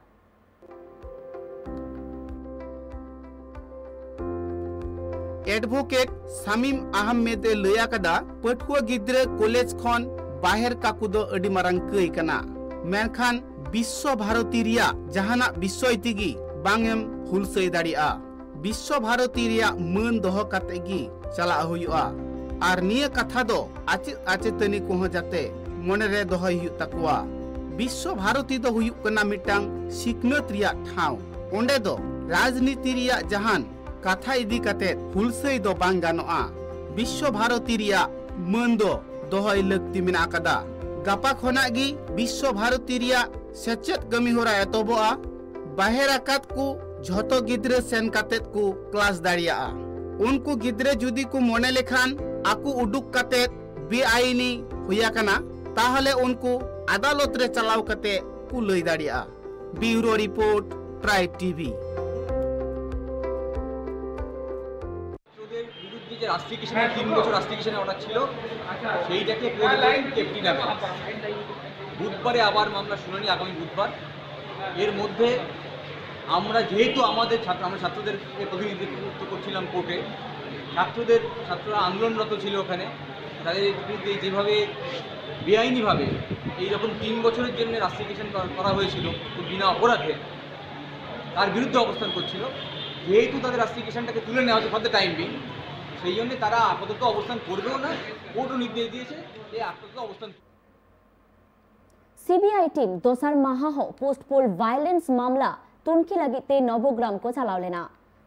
ᱮᱰᱵᱷᱳᱠᱮᱴ ᱥᱟᱢᱤᱢ ᱟᱦᱢᱮᱫ ᱮ ᱞᱟᱹᱭ ᱟᱠᱟᱫᱟ, ᱯᱟᱹᱴᱷᱩᱣᱟᱹ ᱜᱤᱫᱽᱨᱟᱹ ᱠᱚᱞᱮᱡᱽ ᱠᱷᱚᱱ ᱵᱟᱦᱮᱨ ᱠᱟᱠᱚ ᱫᱚ ᱟᱹᱰᱤ ᱢᱟᱨᱟᱝ ᱠᱟᱹᱭ ᱠᱟᱱᱟ, ᱢᱮᱱᱠᱷᱟᱱ ᱵᱤᱥᱥᱚ ᱵᱷᱟᱨᱚᱛᱤ ᱨᱮᱭᱟᱜ ᱡᱟᱦᱟᱱᱟᱜ ᱵᱤᱥᱚᱭ ᱛᱮᱜᱮ ᱵᱟᱝ ᱮᱢ ᱦᱩᱞᱥᱟᱹᱭ ᱫᱟᱲᱮᱭᱟᱜᱼᱟ᱾ ᱵᱤᱥᱥᱚ ᱵᱷᱟᱨᱚᱛᱤ ᱨᱮᱭᱟᱜ ᱢᱟᱹᱱ ᱫᱚᱦᱚ ᱠᱟᱛᱮ ᱜᱮ ᱪᱟᱞᱟᱜ ᱦᱩᱭᱩᱜᱼᱟ᱾ ᱟᱨ ᱱᱤᱭᱟᱹ ᱠᱟᱛᱷᱟ ᱫᱚ ᱟᱪᱮᱫ ᱟᱪᱮᱛᱟᱹᱱᱤ ᱠᱚᱦᱚᱸ ᱡᱟᱛᱮ ᱢᱚᱱᱮ ᱨᱮ ᱫᱚᱦᱚᱭ ᱦᱩᱭᱩᱜ ᱛᱟᱠᱚᱣᱟ᱾ ᱵᱤᱥᱥᱚ ᱵᱷᱟᱨᱚᱛᱤ ᱫᱚ ᱦᱩᱭᱩᱜ ᱠᱟᱱᱟ ᱢᱤᱫᱴᱟᱝ ᱥᱤᱠᱷᱱᱟᱹᱛ ᱨᱮᱭᱟᱜ ᱴᱷᱟᱶ᱾ ᱚᱸᱰᱮ ᱫᱚ ᱨᱟᱡᱽᱱᱤᱛᱤ ᱨᱮᱭᱟᱜ ᱡᱟᱦᱟᱱ ᱠᱟᱛᱷᱟ ᱤᱫᱤ ᱠᱟᱛᱮ ᱦᱩᱞᱥᱟᱹᱭ ᱫᱚ ᱵᱟᱝ ᱜᱟᱱᱚᱜᱼᱟ᱾ ᱵᱤᱥᱥᱚ ᱵᱷᱟᱨᱚᱛᱤ ᱨᱮᱭᱟᱜ ᱢᱟᱹᱱ ᱫᱚ ᱫᱚᱦᱚᱭ ᱞᱟᱹᱠᱛᱤ ᱢᱮᱱᱟᱜ ᱟᱠᱟᱫᱟ᱾ ᱜᱟᱯᱟ ᱠᱷᱚᱱᱟᱜ ᱜᱮ ᱵᱤᱥᱥᱚ ᱵᱷᱟᱨᱚᱛᱤ ᱨᱮᱭᱟᱜ ᱥᱮᱪᱮᱫ ᱠᱟᱹᱢᱤ ᱦᱚᱨᱟ ᱮᱛᱚᱦᱚᱵᱚᱜᱼᱟ᱾ ᱵᱟᱦᱮᱨ ᱟᱠᱟᱫ ᱠᱚ ᱡᱷᱚᱛᱚ ᱜᱤᱫᱽᱨᱟᱹ ᱥᱮᱱ ᱠᱟᱛᱮ ᱠᱚ ᱠᱞᱟᱥ ᱫᱟᱲᱮᱭᱟᱜᱼᱟ᱾ ᱩᱱᱠᱩ ᱜᱤᱫᱽᱨᱟᱹ ᱡᱩᱫᱤ ᱠᱚ ᱢᱚᱱᱮ ᱞᱮᱠᱷᱟᱱ ᱟᱠᱚ ᱩᱰᱩᱠ ᱠᱟᱛᱮ ᱵᱮᱟᱭᱤᱱᱤ ᱦᱩᱭ ᱟᱠᱟᱱᱟ, ᱛᱟᱦᱚᱞᱮ ᱩᱱᱠᱩ ᱟᱫᱟᱞᱚᱛ ᱨᱮ ᱪᱟᱞᱟᱣ ᱠᱟᱛᱮ ᱠᱚ ᱞᱟᱹᱭ ᱫᱟᱲᱮᱭᱟᱜᱼᱟ᱾ ᱵᱤᱭᱩᱨᱳ ᱨᱤᱯᱳᱨᱴ, ᱴᱨᱟᱭᱤᱵ ᱴᱤᱵᱷᱤ᱾ ছাত্রদের বিরুদ্ধে যে রাস্ট্রিকেশনের তিন বছর রাস্ট্রিকেশনের অর্ডার ছিল, সেইটাকে কোর্ট বলেন কেপটিনাবে। বুধবারে আবার মামলা শুনানি, আগামী বুধবার। এর মধ্যে আমরা যেহেতু আমাদের ছাত্র, আমরা ছাত্রদেরকে প্রতিনিধিত্ব করছিলাম কোর্টে, ছাত্রদের, ছাত্ররা আন্দোলনরত ছিল ওখানে, তাদের বিরুদ্ধে যেভাবে বেআইনিভাবে এই রকম তিন বছরের জন্য রাস্ট্রিকেশন করা, করা হয়েছিল, তো বিনা অপরাধে তার বিরুদ্ধে অবস্থান করছিল। যেহেতু তাদের রাস্ট্রিকেশনটাকে তুলে নেওয়া হচ্ছে ফর দ্য টাইম বিং, সেই জন্য তারা আপাতত অবস্থান করবেও না। কোর্টও নির্দেশ দিয়েছে যে আপাতত অবস্থান। সিবিআই টিম ᱫᱚᱥᱟᱨ ᱢᱟᱦᱟ ᱦᱚᱸ ᱯᱳᱥᱴ ᱯᱳᱞ ᱵᱷᱟᱭᱞᱮᱱᱥ ᱢᱟᱢᱞᱟ ᱛᱩᱱᱠᱷᱤ ᱞᱟᱹᱜᱤᱫ ᱛᱮ ᱱᱚᱵᱚᱜᱨᱟᱢ ᱠᱚ ᱪᱟᱞᱟᱣ ᱞᱮᱱᱟ᱾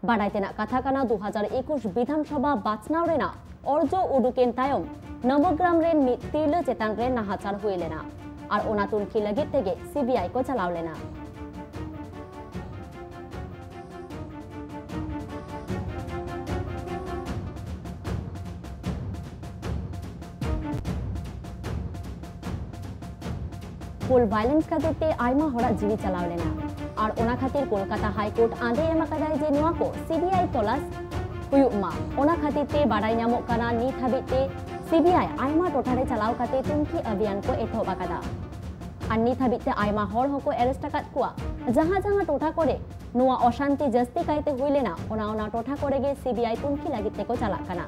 ᱵᱟᱰᱟᱭ ᱛᱮᱱᱟᱜ ᱠᱟᱛᱷᱟ ᱠᱟᱱᱟ, ᱫᱩ ᱦᱟᱡᱟᱨ ᱮᱠᱩᱥ ᱵᱤᱫᱷᱟᱱ ᱥᱚᱵᱷᱟ ᱵᱟᱪᱷᱱᱟᱣ ᱨᱮᱱᱟᱜ ᱚᱨᱡᱚ ᱩᱰᱩᱠᱮᱱ ᱛᱟᱭᱚᱢ ᱱᱚᱵᱚᱜᱨᱟᱢ ᱨᱮᱱ ᱢᱤᱫ ᱛᱤᱨᱞᱟᱹ ᱪᱮᱛᱟᱱ ᱨᱮ ᱱᱟᱦᱟᱪᱟᱨ ᱦᱩᱭ ᱞᱮᱱᱟ ᱟᱨ ᱚᱱᱟ ᱛᱩᱱᱠᱷᱤ ᱞᱟᱹᱜᱤᱫ ᱛᱮᱜᱮ ᱥᱤᱵᱤᱟᱭ ᱠᱚ ᱪᱟᱞᱟᱣ ᱞᱮᱱᱟ᱾ ᱯᱳᱞ ᱵᱷᱟᱭᱞᱮᱱᱥ ᱠᱷᱟᱹᱛᱤᱨ ᱛᱮ ᱟᱭᱢᱟ ᱦᱚᱲᱟᱜ ᱡᱤᱣᱤ ᱪᱟᱞᱟᱣ ᱞᱮᱱᱟ ᱟᱨ ᱚᱱᱟ ᱠᱷᱟᱹᱛᱤᱨ ᱠᱳᱞᱠᱟᱛᱟ ᱦᱟᱭ ᱠᱳᱨᱴ ᱟᱸᱫᱮ ᱮᱢ ᱟᱠᱟᱫᱟᱭ ᱡᱮ ᱱᱚᱣᱟ ᱠᱚ ᱥᱤᱵᱤᱟᱭ ᱛᱚᱞᱟᱥ ᱦᱩᱭᱩᱜ ᱢᱟ᱾ ᱚᱱᱟ ᱠᱷᱟᱹᱛᱤᱨ ᱛᱮ ᱵᱟᱰᱟᱭ ᱧᱟᱢᱚᱜ ᱠᱟᱱᱟ, ᱱᱤᱛ ᱦᱟᱹᱵᱤᱡ ᱛᱮ ᱥᱤᱵᱤᱟᱭ ᱟᱭᱢᱟ ᱴᱚᱴᱷᱟ ᱨᱮ ᱪᱟᱞᱟᱣ ᱠᱟᱛᱮ ᱛᱩᱱᱠᱷᱤ ᱚᱵᱷᱤᱭᱟᱱ ᱠᱚ ᱮᱛᱚᱦᱚᱵ ᱟᱠᱟᱫᱟ ᱟᱨ ᱱᱤᱛ ᱦᱟᱹᱵᱤᱡ ᱛᱮ ᱟᱭᱢᱟ ᱦᱚᱲ ᱦᱚᱸᱠᱚ ᱮᱨᱮᱥᱴ ᱟᱠᱟᱫ ᱠᱚᱣᱟ᱾ ᱡᱟᱦᱟᱸ ᱡᱟᱦᱟᱸ ᱴᱚᱴᱷᱟ ᱠᱚᱨᱮ ᱱᱚᱣᱟ ᱚᱥᱟᱱᱛᱤ ᱡᱟᱹᱥᱛᱤ ᱠᱟᱭᱛᱮ ᱦᱩᱭ ᱞᱮᱱᱟ, ᱚᱱᱟ ᱚᱱᱟ ᱴᱚᱴᱷᱟ ᱠᱚᱨᱮ ᱜᱮ ᱥᱤᱵᱤᱟᱭ ᱛᱩᱱᱠᱷᱤ ᱞᱟᱹᱜᱤᱫ ᱛᱮᱠᱚ ᱪᱟᱞᱟᱜ ᱠᱟᱱᱟ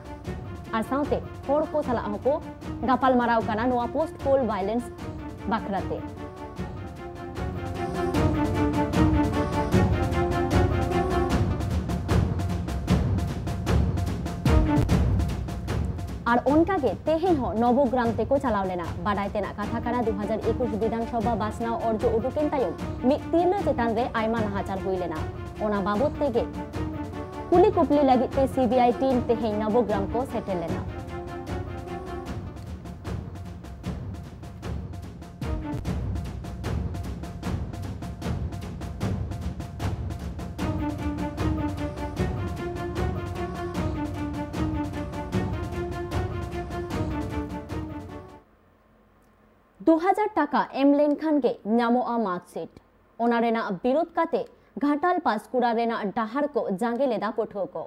ᱟᱨ ᱥᱟᱶᱛᱮ ᱦᱚᱲ ᱠᱚ ᱥᱟᱞᱟᱜ ᱦᱚᱸᱠᱚ ᱜᱟᱯᱟᱞᱢᱟᱨᱟᱣ ᱠᱟᱱᱟ ᱱᱚᱣᱟ ᱯᱳᱥᱴ ᱯᱳᱞ ᱵᱷᱟᱭᱞᱮᱱᱥ ᱵᱟᱠᱷᱨᱟᱛᱮ᱾ ᱟᱨ ᱚᱱᱠᱟᱜᱮ ᱛᱮᱦᱮᱧ ᱦᱚᱸ ᱱᱚᱵᱚᱜᱨᱟᱢ ᱛᱮᱠᱚ ᱪᱟᱞᱟᱣ ᱞᱮᱱᱟ᱾ ᱵᱟᱰᱟᱭ ᱛᱮᱱᱟᱜ ᱠᱟᱛᱷᱟ ᱠᱟᱱᱟ, ᱫᱩ ᱦᱟᱡᱟᱨ ᱮᱠᱩᱥ ᱵᱤᱫᱷᱟᱱ ᱥᱚᱵᱷᱟ ᱵᱟᱪᱷᱱᱟᱣ ᱚᱨᱡᱚ ᱩᱰᱩᱠᱮᱱ ᱛᱟᱭᱚᱢ ᱢᱤᱫ ᱛᱤᱨᱞᱟᱹ ᱪᱮᱛᱟᱱ ᱨᱮ ᱟᱭᱢᱟ ᱱᱟᱦᱟᱪᱟᱨ ᱦᱩᱭ ᱞᱮᱱᱟ᱾ ᱚᱱᱟ ᱵᱟᱵᱚᱛ ᱛᱮᱜᱮ ᱠᱩᱞᱤ ᱠᱩᱯᱞᱤ ᱞᱟᱹᱜᱤᱫ ᱛᱮ ᱥᱤᱵᱤᱟᱭ ᱴᱤᱢ ᱛᱮᱦᱮᱧ ᱱᱚᱵᱚᱜᱨᱟᱢ ᱠᱚ ᱥᱮᱴᱮᱨ ᱞᱮᱱᱟ᱾ ᱫᱩ ᱦᱟᱡᱟᱨ ᱴᱟᱠᱟ ᱮᱢ ᱞᱮᱱᱠᱷᱟᱱ ᱜᱮ ᱧᱟᱢᱚᱜᱼᱟ ᱢᱟᱨᱠᱥᱤᱴ᱾ ᱚᱱᱟ ᱨᱮᱱᱟᱜ ᱵᱤᱨᱳᱫᱷ ᱠᱟᱛᱮ ᱜᱷᱟᱴᱟᱞ ᱯᱟᱸᱥᱠᱩᱲᱟ ᱨᱮᱱᱟᱜ ᱰᱟᱦᱟᱨ ᱠᱚ ᱡᱟᱸᱜᱮ ᱞᱮᱫᱟ ᱯᱟᱹᱴᱷᱩᱣᱟᱹ ᱠᱚ᱾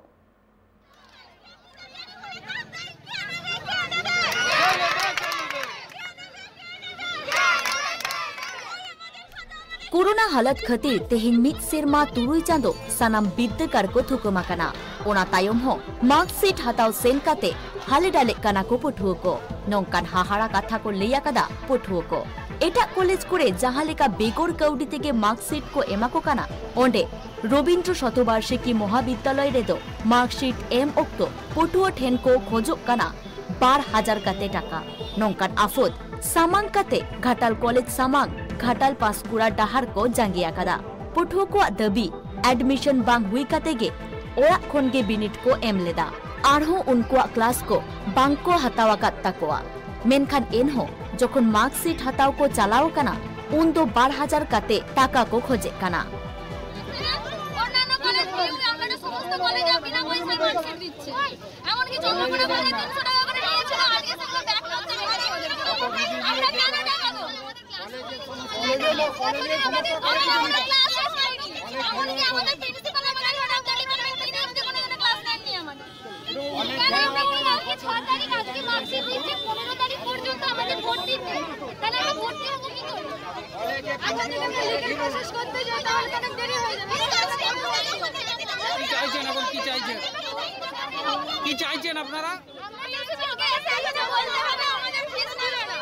ᱠᱳᱨᱳᱱᱟ ᱦᱟᱞᱚᱛ ᱠᱷᱟᱹᱛᱤᱨ ᱛᱮᱦᱮᱧ ᱢᱤᱫ ᱥᱮᱨᱢᱟ ᱛᱩᱨᱩᱭ ᱪᱟᱸᱫᱚ ᱥᱟᱱᱟᱢ ᱵᱤᱨᱫᱟᱹᱜᱟᱲ ᱠᱚ ᱛᱷᱩᱠᱟᱹᱢ ᱟᱠᱟᱱᱟ᱾ ᱚᱱᱟ ᱛᱟᱭᱚᱢ ᱦᱚᱸ ᱢᱟᱨᱠᱥᱤᱴ ᱦᱟᱛᱟᱣ ᱥᱮᱱ ᱠᱟᱛᱮ ᱦᱟᱞᱮ ᱰᱟᱞᱮᱜ ᱠᱟᱱᱟ ᱠᱚ ᱯᱟᱹᱴᱷᱩᱣᱟᱹ ᱠᱚ᱾ ᱱᱚᱝᱠᱟᱱ ᱦᱟᱦᱟᱲᱟ ᱠᱟᱛᱷᱟ ᱠᱚ ᱞᱟᱹᱭ ᱟᱠᱟᱫᱟ ᱯᱟᱹᱴᱷᱩᱣᱟᱹ ᱠᱚ᱾ ᱮᱴᱟᱜ ᱠᱚᱞᱮᱡᱽ ᱠᱚᱨᱮ ᱡᱟᱦᱟᱸ ᱞᱮᱠᱟ ᱵᱮᱜᱚᱨ ᱠᱟᱹᱣᱰᱤ ᱛᱮᱜᱮ ᱢᱟᱨᱠᱥᱤᱴ ᱠᱚ ᱮᱢᱟ ᱠᱚ ᱠᱟᱱᱟ, ᱚᱸᱰᱮ ᱨᱚᱵᱤᱱᱫᱨᱚ ᱥᱚᱛᱚᱵᱟᱨᱥᱤᱠᱤ ᱢᱚᱦᱟᱵᱤᱫᱽᱭᱟᱞᱚᱭ ᱨᱮᱫᱚ ᱢᱟᱨᱠᱥᱤᱴ ᱮᱢ ᱚᱠᱛᱚ ᱯᱟᱹᱴᱷᱩᱣᱟᱹ ᱴᱷᱮᱱ ᱠᱚ ᱠᱷᱚᱡᱚᱜ ᱠᱟᱱᱟ ᱵᱟᱨ ᱦᱟᱡᱟᱨ ᱠᱟᱛᱮ ᱴᱟᱠᱟ᱾ ᱱᱚᱝᱠᱟᱱ ᱟᱯᱷᱚᱫ ᱥᱟᱢᱟᱝ ᱠᱟᱛᱮ ᱜᱷᱟᱴᱟᱞ ᱠᱚᱞᱮᱡᱽ ᱥᱟᱢᱟᱝ ᱜᱷᱟᱴᱟᱞ ᱯᱟᱸᱥᱠᱩᱲᱟ ᱰᱟᱦᱟᱨ ᱠᱚ ᱡᱟᱸᱜᱮ ᱟᱠᱟᱫᱟ᱾ ᱯᱟᱹᱴᱷᱩᱣᱟᱹ ᱠᱚᱣᱟᱜ ᱫᱟᱹᱵᱤ, ᱮᱰᱢᱤᱥᱚᱱ ᱵᱟᱝ ᱦᱩᱭ ᱠᱟᱛᱮ ᱜᱮ ᱚᱲᱟᱜ ᱠᱷᱚᱱ ᱜᱮ ᱵᱤᱱᱤᱰ ᱠᱚ ᱮᱢ ᱞᱮᱫᱟ᱾ ᱟᱨᱦᱚᱸ ᱩᱱᱠᱩᱣᱟᱜ ᱠᱞᱟᱥ ᱠᱚ ᱵᱟᱝ ᱠᱚ ᱦᱟᱛᱟᱣ ᱟᱠᱟᱫ ᱛᱟᱠᱚᱣᱟ᱾ ᱢᱮᱱᱠᱷᱟᱱ ᱮᱱᱦᱚᱸ ᱡᱚᱠᱷᱚᱱ ᱢᱟᱨᱠᱥᱤᱴ ᱦᱟᱛᱟᱣ ᱠᱚ ᱪᱟᱞᱟᱣ ᱟᱠᱟᱱᱟ, ᱩᱱ ᱫᱚ ᱵᱟᱨ ᱦᱟᱡᱟᱨ ᱠᱟᱛᱮ ᱴᱟᱠᱟ ᱠᱚ ᱠᱷᱚᱡᱮᱜ ᱠᱟᱱᱟ᱾ অন্যান্য কলেজ নিয়েও আপনারা সমস্ত কলেজে বিনা পয়সায় মার্কশিট দিচ্ছে। এমনকি চন্দ্রকোনা কলেজে তিনশো টাকা করে নিয়েছিল, আজকে সেগুলো ব্যাক করতে হয়েছে ওদেরকে। আমরা কেন টাকা দেবো? আমাদের ক্লাস শেষ হয়নি। এমনকি আমাদের প্রিন্সিপাল আমাদের প্রোডাক্ট ডিপার্টমেন্ট থেকে এমনি কোনো কোনো ক্লাস নেননি আমাদের। কেন আমরা কোনো কালকে ছ তারিখ, আজকে মার্কশিট দিচ্ছে, পনেরো তারিখ পর্যন্ত আমাদের ভর্তি নেই। তাহলে আমরা ভর্তি হবো কি করে? আচ্ছা, যদি আমরা লিখিত প্রসেস করতে যাই, তাহলে তো অনেক দেরি হয়ে যাবে। কি চাইছেন এখন? কি চাইছেন? কি চাইছেন আপনারা? আমরা কিছু বলতে হবে, আমাদের ফিস নেবে না।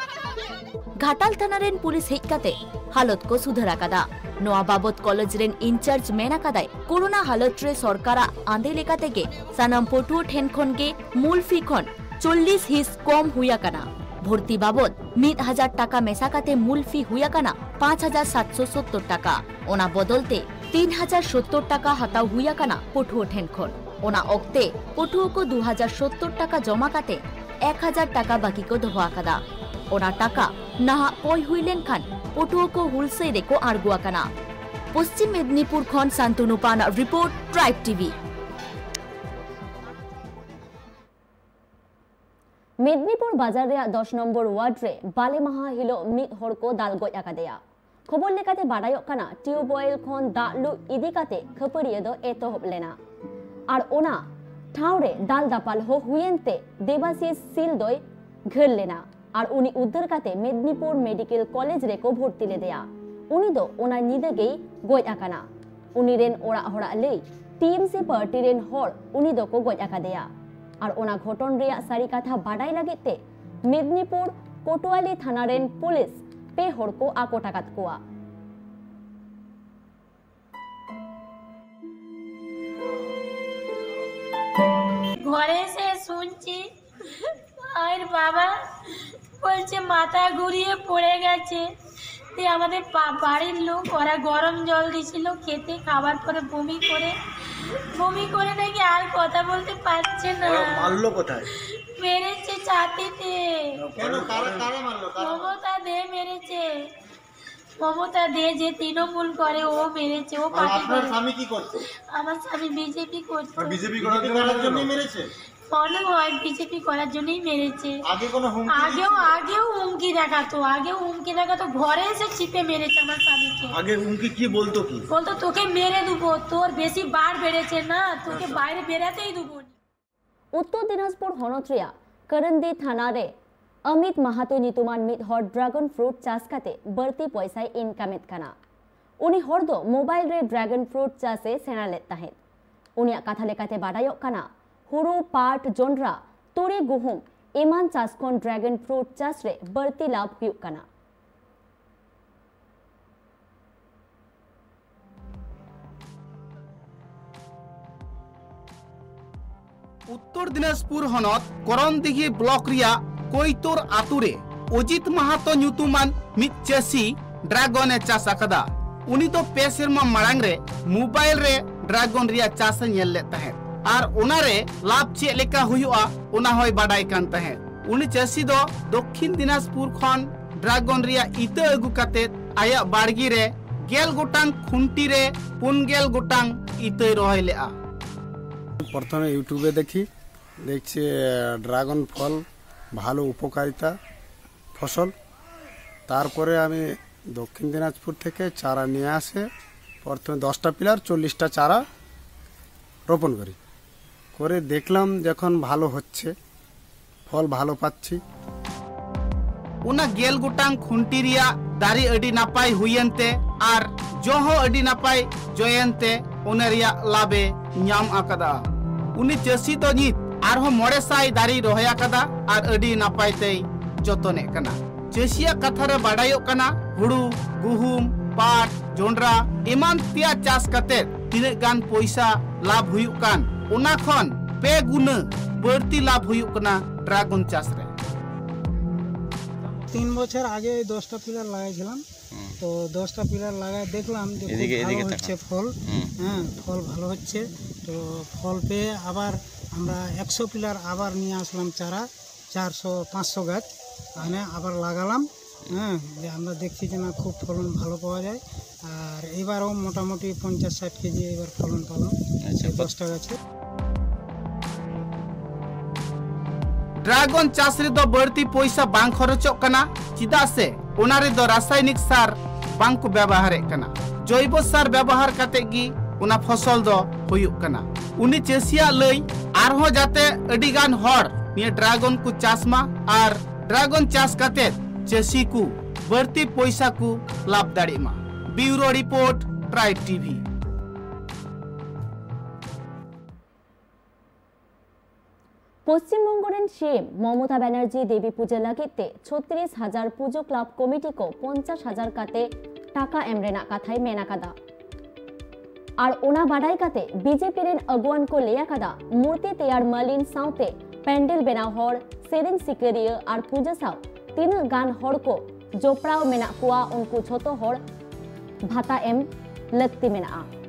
ᱜᱷᱟᱴᱟᱞ ᱛᱷᱟᱱᱟ ᱨᱮᱱ ᱯᱩᱞᱤᱥ ᱦᱮᱡ ᱠᱟᱛᱮ ᱦᱟᱞᱚᱛ ᱠᱚ ᱥᱩᱫᱷᱟᱹᱨ ᱟᱠᱟᱫᱟ᱾ ᱱᱚᱣᱟ ᱵᱟᱵᱚᱛ ᱠᱚᱞᱮᱡᱽ ᱨᱮᱱ ᱤᱱᱪᱟᱨᱡᱽ ᱢᱮᱱ ᱟᱠᱟᱫᱟᱭ, ᱠᱳᱨᱳᱱᱟ ᱦᱟᱞᱚᱛ ᱨᱮ ᱥᱚᱨᱠᱟᱨᱟᱜ ᱟᱸᱫᱮ ᱞᱮᱠᱟ ᱛᱮᱜᱮ ᱥᱟᱱᱟᱢ ᱯᱟᱹᱴᱷᱩᱣᱟᱹ ᱴᱷᱮᱱ ᱠᱷᱚᱱ ᱜᱮ ᱢᱩᱞ ᱯᱷᱤ ᱠᱷᱚᱱ ᱪᱚᱞᱞᱤᱥ ᱦᱤᱸᱥ ᱠᱚᱢ ᱦᱩᱭ ᱟᱠᱟᱱᱟ᱾ ᱵᱷᱚᱨᱛᱤ ᱵᱟᱵᱚᱛ ᱢᱤᱫ ᱦᱟᱡᱟᱨ ᱴᱟᱠᱟ ᱢᱮᱥᱟ ᱠᱟᱛᱮ ᱢᱩᱞ ᱯᱷᱤ ᱦᱩᱭ ᱟᱠᱟᱱᱟ ᱯᱟᱸᱪ ᱦᱟᱡᱟᱨ ᱥᱟᱛᱥᱚ ᱥᱚᱛᱛᱚᱨ ᱴᱟᱠᱟ᱾ ᱚᱱᱟ ᱵᱚᱫᱚᱞ ᱛᱮ ᱛᱤᱱ ᱦᱟᱡᱟᱨ ᱥᱚᱛᱛᱚᱨ ᱴᱟᱠᱟ ᱦᱟᱛᱟᱣ ᱦᱩᱭ ᱟᱠᱟᱱᱟ ᱯᱟᱹᱴᱷᱩᱣᱟᱹ ᱴᱷᱮᱱ ᱠᱷᱚᱱ᱾ ᱚᱱᱟ ᱚᱠᱛᱮ ᱯᱟᱹᱴᱷᱩᱣᱟᱹ ᱠᱚ ᱫᱩ ᱦᱟᱡᱟᱨ ᱥᱚᱛᱛᱚᱨ ᱴᱟᱠᱟ ᱡᱚᱢᱟ ᱠᱟᱛᱮ ᱮᱠ ᱦᱟᱡᱟᱨ ᱴᱟᱠᱟ ᱵᱟᱹᱠᱤ ᱠᱚ ᱫᱚᱦᱚ ᱟᱠᱟᱫᱟ᱾ ᱚᱱᱟ ᱴᱟᱠᱟ ᱱᱟᱦᱟᱜ ᱠᱚᱭ ᱦᱩᱭ ᱞᱮᱱᱠᱷᱟᱱ ᱯᱟᱹᱴᱷᱩᱣᱟᱹ ᱠᱚ ᱦᱩᱞᱥᱟᱹᱭ ᱨᱮᱠᱚ ᱟᱬᱜᱚ ᱟᱠᱟᱱᱟ᱾ ᱯᱚᱥᱪᱤᱢ ᱢᱮᱫᱽᱱᱤᱯᱩᱨ ᱠᱷᱚᱱ ᱥᱟᱱᱛᱚᱱᱩ ᱯᱟᱱᱟᱜ ᱨᱤᱯᱳᱨᱴ, ᱴᱨᱟᱭᱤᱵᱽ ᱴᱤᱵᱷᱤ᱾ ᱢᱮᱫᱽᱱᱤᱯᱩᱨ ᱵᱟᱡᱟᱨ ᱨᱮᱭᱟᱜ ᱫᱚᱥ ᱱᱚᱢᱵᱚᱨ ᱣᱟᱨᱰ ᱨᱮ ᱵᱟᱞᱮ ᱢᱟᱦᱟ ᱦᱤᱞᱳᱜ ᱢᱤᱫ ᱦᱚᱲ ᱠᱚ ᱫᱟᱞ ᱜᱚᱡ ᱟᱠᱟᱫᱮᱭᱟ᱾ ᱠᱷᱚᱵᱚᱨ ᱞᱮᱠᱟᱛᱮ ᱵᱟᱰᱟᱭᱚᱜ ᱠᱟᱱᱟ, ᱴᱤᱭᱩᱵᱽᱣᱮᱞ ᱠᱷᱚᱱ ᱫᱟᱜ ᱞᱩ ᱤᱫᱤ ᱠᱟᱛᱮ ᱠᱷᱟᱹᱯᱟᱹᱨᱤᱭᱟᱹ ᱫᱚ ᱮᱛᱚᱦᱚᱵ ᱞᱮᱱᱟ ᱟᱨ ᱚᱱᱟ ᱴᱷᱟᱶ ᱨᱮ ᱫᱟᱞ ᱫᱟᱯᱟᱞ ᱦᱚᱸ ᱦᱩᱭᱮᱱ ᱛᱮ ᱫᱮᱵᱟᱥᱤᱥ ᱥᱤᱞ ᱫᱚᱭ ᱜᱷᱟᱹᱞ ᱞᱮᱱᱟ ᱟᱨ ᱩᱱᱤ ᱩᱫᱽᱫᱷᱟᱹᱨ ᱠᱟᱛᱮ ᱢᱮᱫᱽᱱᱤᱯᱩᱨ ᱢᱮᱰᱤᱠᱮᱞ ᱠᱚᱞᱮᱡᱽ ᱨᱮᱠᱚ ᱵᱷᱚᱨᱛᱤ ᱞᱮᱫᱮᱭᱟ᱾ ᱩᱱᱤ ᱫᱚ ᱚᱱᱟ ᱧᱤᱫᱟᱹ ᱜᱮᱭ ᱜᱚᱡ ᱟᱠᱟᱱᱟ᱾ ᱩᱱᱤ ᱨᱮᱱ ᱚᱲᱟᱜ ᱦᱚᱲᱟᱜ ᱞᱟᱹᱭ, ᱴᱤᱮᱢᱥᱤ ᱯᱟᱨᱴᱤ ᱨᱮᱱ ᱦᱚᱲ ᱩᱱᱤ ᱫᱚᱠᱚ ᱜᱚᱡ ᱟᱠᱟᱫᱮᱭᱟ ᱟᱨ ᱚᱱᱟ ᱜᱷᱚᱴᱚᱱ ᱨᱮᱭᱟᱜ ᱥᱟᱹᱨᱤ ᱠᱟᱛᱷᱟ ᱵᱟᱰᱟᱭ ᱞᱟᱹᱜᱤᱫ ᱛᱮ ᱢᱮᱫᱽᱱᱤᱯᱩᱨ ᱠᱳᱴᱣᱟᱞᱤ ᱛᱷᱟᱱᱟ ᱨᱮᱱ ᱯᱩᱞᱤᱥ ᱯᱮ ᱦᱚᱲ ᱠᱚ ᱟᱠᱚᱴ ᱟᱠᱟᱫ ᱠᱚᱣᱟ᱾ ঘরে এসে শুনছি আর বাবা বলছে মাথা ঘুরিয়ে পড়ে গেছে। তে আমাদের পা-, বাড়ির লোক, ওরা গরম জল দিছিল খেতে, খাবার পরে বমি করে, বমি করে নাকি আর কথা বলতে পারছে না। ওরা মারলো কোথায়? মেরেছে ছাতিতে। কেন? কারা, কারা মারলো? কারা মারলো? মমতা দে মেরেছে। মমতা দে যে তৃণমূল করে, ও মেরেছে, ও আর পার্টি আপনার করে। স্বামী কি করছে? আমার স্বামী বিজেপি করছে। বিজেপি করার জন্যই মেরেছে? মনে হয় বিজেপি করার জন্যই মেরেছে। আগে কোনো হুমকি আগেও, দিয়েছিল? আগেও হুমকি দেখাতো, আগেও হুমকি দেখাতো, ঘরে এসে চিপে মেরেছে আমার স্বামীকে। আগে হুমকি কি বলতো কি? বলতো, "তোকে মেরে দেবো, তোর বেশি বার বেড়েছে না, তোকে আচ্ছা। বাইরে বেরাতেই দেবো না।" উত্তর দিনাজপুর ᱦᱚᱱᱚᱛ ᱨᱮᱭᱟᱜ ᱠᱟᱨᱟᱱᱫᱤ ᱛᱷᱟᱱᱟ ᱨᱮ ᱟᱢᱤᱛ ᱢᱟᱦᱟᱛᱚ ᱧᱩᱛᱩᱢᱟᱱ ᱢᱤᱫ ᱦᱚᱲ ᱰᱨᱟᱜᱚᱱ ᱯᱷᱨᱩᱴ ᱪᱟᱥ ᱠᱟᱛᱮ ᱵᱟᱹᱲᱛᱤ ᱯᱚᱭᱥᱟᱭ ᱤᱱᱠᱟᱢᱮᱫ ᱠᱟᱱᱟ᱾ ᱩᱱᱤ ᱦᱚᱲ ᱫᱚ ᱢᱳᱵᱟᱭᱤᱞ ᱨᱮ ᱰᱨᱟᱜᱚᱱ ᱯᱷᱨᱩᱴ ᱪᱟᱥ ᱮ ᱥᱮᱬᱟ ᱞᱮᱫ ᱛᱟᱦᱮᱸᱫ᱾ ᱩᱱᱤᱭᱟᱜ ᱠᱟᱛᱷᱟ ᱞᱮᱠᱟᱛᱮ ᱵᱟᱰᱟᱭᱚᱜ ᱠᱟᱱᱟ, ᱦᱩᱲᱩ, ᱯᱟᱴ, ᱡᱚᱱᱰᱨᱟ, ᱛᱩᱲᱤ, ᱜᱩᱦᱩᱢ ᱮᱢᱟᱱ ᱪᱟᱥ ᱠᱷᱚᱱ ᱰᱨᱟᱜᱚᱱ ᱯᱷᱨᱩᱴ ᱪᱟᱥ ᱨᱮ ᱵᱟᱹᱲᱛᱤ ᱞᱟᱵᱷ ᱦᱩᱭᱩᱜ ᱠᱟᱱᱟ᱾ ᱩᱛᱛᱚᱨ ᱫᱤᱱᱟᱡᱽᱯᱩᱨ ᱦᱚᱱᱚᱛ ᱠᱚᱨᱚᱱᱫᱤᱜᱷᱤ ᱵᱞᱚᱠ ᱨᱮᱭᱟᱜ ᱠᱳᱭᱛᱳᱨ ᱟᱛᱳ ᱨᱮ ᱚᱡᱤᱛ ᱢᱟᱦᱟᱛᱚ ᱧᱩᱛᱩᱢᱟᱱ ᱢᱤᱫ ᱪᱟᱹᱥᱤ ᱰᱨᱟᱜᱚᱱ ᱮ ᱪᱟᱥ ᱟᱠᱟᱫᱟ᱾ ᱩᱱᱤ ᱫᱚ ᱯᱮ ᱥᱮᱨᱢᱟ ᱢᱟᱲᱟᱝ ᱨᱮ ᱢᱳᱵᱟᱭᱤᱞ ᱨᱮ ᱰᱨᱟᱜᱚᱱ ᱨᱮᱭᱟᱜ ᱪᱟᱥ ᱮ ᱧᱮᱞ ᱞᱮᱫ ᱛᱟᱦᱮᱸᱫ ᱟᱨ ᱚᱱᱟ ᱨᱮ ᱞᱟᱵᱷ ᱪᱮᱫ ᱞᱮᱠᱟ ᱦᱩᱭᱩᱜᱼᱟ, ᱚᱱᱟ ᱦᱚᱸᱭ ᱵᱟᱰᱟᱭ ᱠᱟᱱ ᱛᱟᱦᱮᱸᱫ᱾ ᱩᱱᱤ ᱪᱟᱹᱥᱤ ᱫᱚ ᱫᱚᱠᱠᱷᱤᱱ ᱫᱤᱱᱟᱡᱽᱯᱩᱨ ᱠᱷᱚᱱ ᱰᱨᱟᱜᱚᱱ ᱨᱮᱭᱟᱜ ᱤᱛᱟᱹ ᱟᱹᱜᱩ ᱠᱟᱛᱮ ᱟᱭᱟᱜ ᱵᱟᱲᱜᱮ ᱨᱮ ᱜᱮᱞ ᱜᱚᱴᱟᱝ ᱠᱷᱩᱱᱴᱤ ᱨᱮ ᱯᱩᱱ ᱜᱮᱞ ᱜᱚᱴᱟᱝ ᱤᱛᱟᱹᱭ ᱨᱚᱦᱚᱭ ᱞᱮᱫᱼᱟ᱾ প্রথমে ইউটিউবে দেখি, দেখছি, আহ, ড্রাগন ফল ভালো উপকারিতা ফসল। তারপরে আমি দক্ষিণ দিনাজপুর থেকে চারা নিয়ে আসে প্রথমে দশটা পিলার, চল্লিশটা চারা রোপণ করি। করে দেখলাম যখন ভালো হচ্ছে, ফল ভালো পাচ্ছি। ᱚᱱᱟ ᱜᱮᱞ ᱜᱚᱴᱟᱝ ᱠᱷᱩᱱᱴᱤ ᱨᱮᱭᱟᱜ ᱫᱟᱨᱮ ᱟᱹᱰᱤ ᱱᱟᱯᱟᱭ ᱦᱩᱭᱮᱱ ᱛᱮ ᱟᱨ ᱡᱚ ᱦᱚᱸ ᱟᱹᱰᱤ ᱱᱟᱯᱟᱭ ᱡᱚᱭᱮᱱ ᱛᱮ ᱚᱱᱟ ᱨᱮᱭᱟᱜ ᱞᱟᱵᱷ ᱮ ᱧᱟᱢ ᱟᱠᱟᱫᱟ᱾ ᱩᱱᱤ ᱪᱟᱹᱥᱤ ᱫᱚ ᱱᱤᱛ ᱟᱨᱦᱚᱸ ᱢᱚᱬᱮ ᱥᱟᱭ ᱫᱟᱨᱮᱭ ᱨᱚᱦᱚᱭ ᱟᱠᱟᱫᱟ ᱟᱨ ᱟᱹᱰᱤ ᱱᱟᱯᱟᱭ ᱛᱮᱭ ᱡᱚᱛᱚᱱᱮᱫ ᱠᱟᱱᱟ᱾ ᱪᱟᱹᱥᱤᱭᱟᱜ ᱠᱟᱛᱷᱟ ᱨᱮ ᱵᱟᱰᱟᱭᱚᱜ ᱠᱟᱱᱟ, ᱦᱩᱲᱩ, ᱜᱩᱦᱩᱢ, ᱯᱟᱴ, ᱡᱚᱱᱰᱨᱟ ᱮᱢᱟᱱ ᱛᱮᱭᱟᱜ ᱪᱟᱥ ᱠᱟᱛᱮ ᱛᱤᱱᱟᱹᱜ ᱜᱟᱱ ᱯᱚᱭᱥᱟ ᱞᱟᱵᱷ ᱦᱩᱭᱩᱜ ᱠᱟᱱ, ᱚᱱᱟ ᱠᱷᱚᱱ ᱯᱮ ᱜᱩᱱᱟᱹ ᱵᱟᱹᱲᱛᱤ ᱞᱟᱵᱷ ᱦᱩᱭᱩᱜ ᱠᱟᱱᱟ ᱰᱨᱟᱜᱚᱱ ᱪᱟᱥ ᱨᱮ᱾ তিন বছর আগে ওই দশটা পিলার লাগাইছিলাম। তো দশটা পিলার লাগায় দেখলাম যে খুব ভালো হচ্ছে ফল। হ্যাঁ, ফল ভালো হচ্ছে। তো ফল পেয়ে আবার আমরা একশো পিলার আবার নিয়ে আসলাম চারা, চারশো পাঁচশো গাছ, মানে আবার লাগালাম। হ্যাঁ, যে আমরা দেখছি যে না, খুব ফলন ভালো পাওয়া যায়। আর এবারও মোটামুটি পঞ্চাশ ষাট কেজি এবার ফলন পেলাম। আচ্ছা, এই কত- দশটা গাছে। ᱰᱨᱟᱜᱚᱱ ᱪᱟᱥ ᱨᱮᱫᱚ ᱵᱟᱹᱲᱛᱤ ᱯᱚᱭᱥᱟ ᱵᱟᱝ ᱠᱷᱚᱨᱚᱪᱚᱜ ᱠᱟᱱᱟ, ᱪᱮᱫᱟᱜ ᱥᱮ ᱚᱱᱟ ᱨᱮᱫᱚ ᱨᱟᱥᱟᱭᱱᱤᱠ ᱥᱟᱨ ᱵᱟᱝ ᱠᱚ ᱵᱮᱵᱚᱦᱟᱨᱮᱫ ᱠᱟᱱᱟ᱾ ᱡᱚᱭᱵᱚ ᱥᱟᱨ ᱵᱮᱵᱚᱦᱟᱨ ᱠᱟᱛᱮ ᱜᱮ ᱚᱱᱟ ᱯᱷᱚᱥᱚᱞ ᱫᱚ ᱦᱩᱭᱩᱜ ᱠᱟᱱᱟ᱾ ᱩᱱᱤ ᱪᱟᱹᱥᱤᱭᱟᱜ ᱞᱟᱹᱭ, ᱟᱨᱦᱚᱸ ᱡᱟᱛᱮ ᱟᱹᱰᱤ ᱜᱟᱱ ᱦᱚᱲ ᱱᱤᱭᱟᱹ ᱰᱨᱟᱜᱚᱱ ᱠᱚ ᱪᱟᱥ ᱢᱟ ᱟᱨ ᱰᱨᱟᱜᱚᱱ ᱪᱟᱥ ᱠᱟᱛᱮ ᱪᱟᱹᱥᱤ ᱠᱚ ᱵᱟᱹᱲᱛᱤ ᱯᱚᱭᱥᱟ ᱠᱚ ᱞᱟᱵᱷ ᱫᱟᱲᱮᱜ ᱢᱟ᱾ Bureau Report, Tribe TV. Paschim Banga ᱨᱮᱱ ᱥᱤ ᱮᱢ ᱢᱚᱢᱚᱛᱟ ᱵᱟᱱᱟᱨᱡᱤ ᱫᱮᱵᱤ ᱯᱩᱡᱟᱹ ᱞᱟᱹᱜᱤᱫ ᱛᱮ ᱪᱷᱚᱛᱨᱤᱥ ᱦᱟᱡᱟᱨ ᱯᱩᱡᱟᱹ ᱠᱞᱟᱵ ᱠᱚᱢᱤᱴᱤ ᱠᱚ ᱯᱚᱧᱪᱟᱥ ᱦᱟᱡᱟᱨ ᱠᱟᱛᱮ ᱴᱟᱠᱟ ᱮᱢ ᱨᱮᱱᱟᱜ ᱠᱟᱛᱷᱟᱭ ᱢᱮᱱ ᱟᱠᱟᱫᱟ᱾ ᱟᱨ ᱚᱱᱟ ᱵᱟᱰᱟᱭ ᱠᱟᱛᱮ ᱵᱤᱡᱮᱯᱤ ᱨᱮᱱ ᱟᱹᱜᱩᱣᱟᱱ ᱠᱚ ᱞᱟᱹᱭ ᱟᱠᱟᱫᱟ, ᱢᱩᱨᱛᱤ ᱛᱮᱭᱟᱨ ᱢᱟᱹᱞᱤᱱ ᱥᱟᱶᱛᱮ ᱯᱮᱱᱰᱮᱞ ᱵᱮᱱᱟᱣ ᱦᱚᱲ, ᱥᱮᱨᱮᱧ ᱥᱤᱠᱟᱹᱨᱤᱭᱟᱹ ᱟᱨ ᱯᱩᱡᱟᱹ ᱥᱟᱶ ᱛᱤᱱᱟᱹᱜ ᱜᱟᱱ ᱦᱚᱲ ᱠᱚ ᱡᱚᱯᱲᱟᱣ ᱢᱮᱱᱟᱜ ᱠᱚᱣᱟ, ᱩᱱᱠᱩ ᱡᱷᱚᱛᱚ ᱦᱚᱲ ᱵᱷᱟᱛᱟ ᱮᱢ ᱞᱟᱹᱠᱛᱤ ᱢᱮᱱᱟᱜᱼᱟ᱾